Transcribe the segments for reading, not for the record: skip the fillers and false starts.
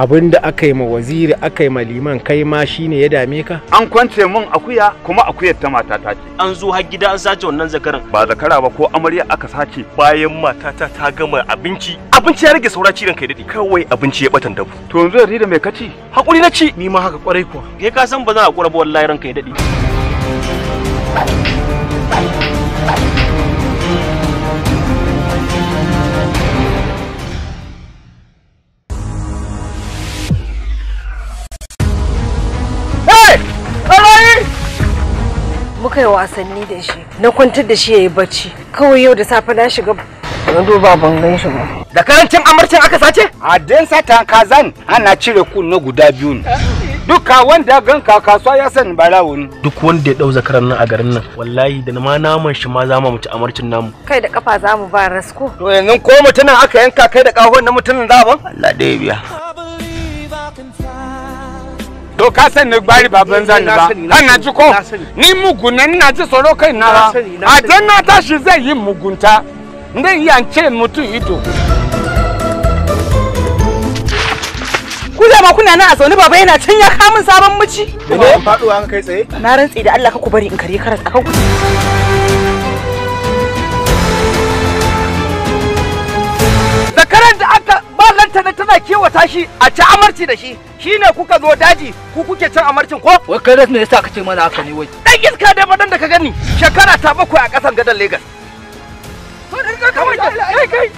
Abin da aka yi ma waziri aka yi ma liman kai ma shine ya dame ka? An kwance mun akuya kuma akuyar ta matata ce. An zo har gida an sace wannan zakaran. Ba zakara ba ko amarya aka sace. Bayan matata ta gama abinci, abinci ya rage saura ciran kai dade. Kawai abinci ya batan dabu. To yanzu yari da me kaci? Hakuri na ci. Ni ma haka kwarai kuwa. Kai ka san ba zan hakura ba wallahi ranka ya dade. Muka yi wasanni da shi, na kwantar da shi ya yi bacci. Kawai yau da safe na shiga na duba ban gan shi ba. Da karancin amarcin aka sace? A den satan kazan ana cire kunne guda biyu ne. Duka wanda gan ka kasuwa ya sani barawo ne. Duk wanda ya dau zakaran nan a garin nan, wallahi da ma naman shi ma za mu ci amarcin namu. Kai da kafa za mu ba rasko. To yanzu ko mutumin aka yanka kai da kahon na mutumin za ban? Allah dai biya. To ka san ni gbari ba banza ni ba. Kana ji ko? Ni mugun nan ina ji tsoro kai na ba. A dan na tashi zai yi mugunta. Zai iya cire mutum ido. Ku da ma kuna nan a zaune baba yana can ya kamun sabon mici. Ne faduwa an kai tsaye? Na rantse da Allah ka ku bari in kare karas akan ku. Zakaran da aka ba lantana tana kewata shi a ci amarci da shi. Shine kuka zo daji ku kuke cin amarcin ko? Wai kai ras me yasa kace mana haka ne wai? Dan iska dai madan da ka gani shekara ta 7 a kasan gadan Lagos.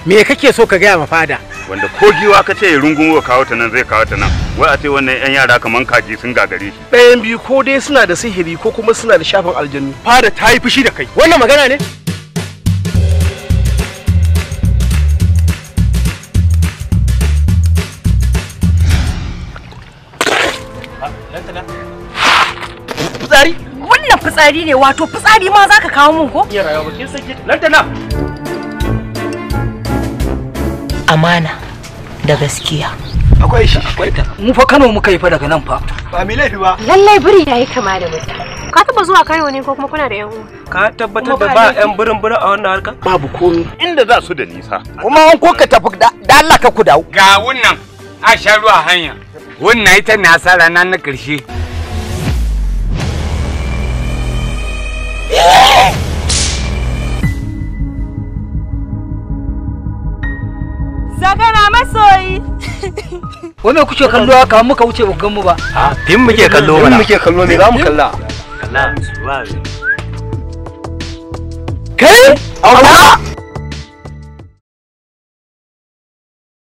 Me kake so ka gaya ma fada? Wanda ko giwa ka ce ya rungumo ka kawo ta nan zai kawo ta nan. Wai a ce wannan yan yara kaman kaji sun gagare shi. Ɗayan biyu ko dai suna da sihiri ko kuma suna da shafin aljannu. Fada ta yi fushi da kai. Wannan magana ne? Fitsari? Wannan fitsari ne wato fitsari ma zaka kawo mun ko? Iya rayuwa kin sake lantana. Amana da gaskiya. Akwai shi, akwai ta. Mu fa Kano muka yi fa daga nan fa. Ba mi laifi ba. Lallai biri yayi kama da mutum. Ka taba zuwa Kano ne ko kuma kuna da yan uwa? Ka tabbatar da ba yan birin birin a wannan harka? Babu komi. Inda za su da nisa. Kuma an ko ka tafi da Allah ka ku dawo. Ga wannan a sha ruwa hanya. Wannan ita ne asara na na ƙarshe. Zakara masoyi. Wai me kuke kallo haka muka wuce ba gan mu ba? A fim muke kallo mana. Fim muke kallo me za mu kalla? Kalla. Kai? Allah!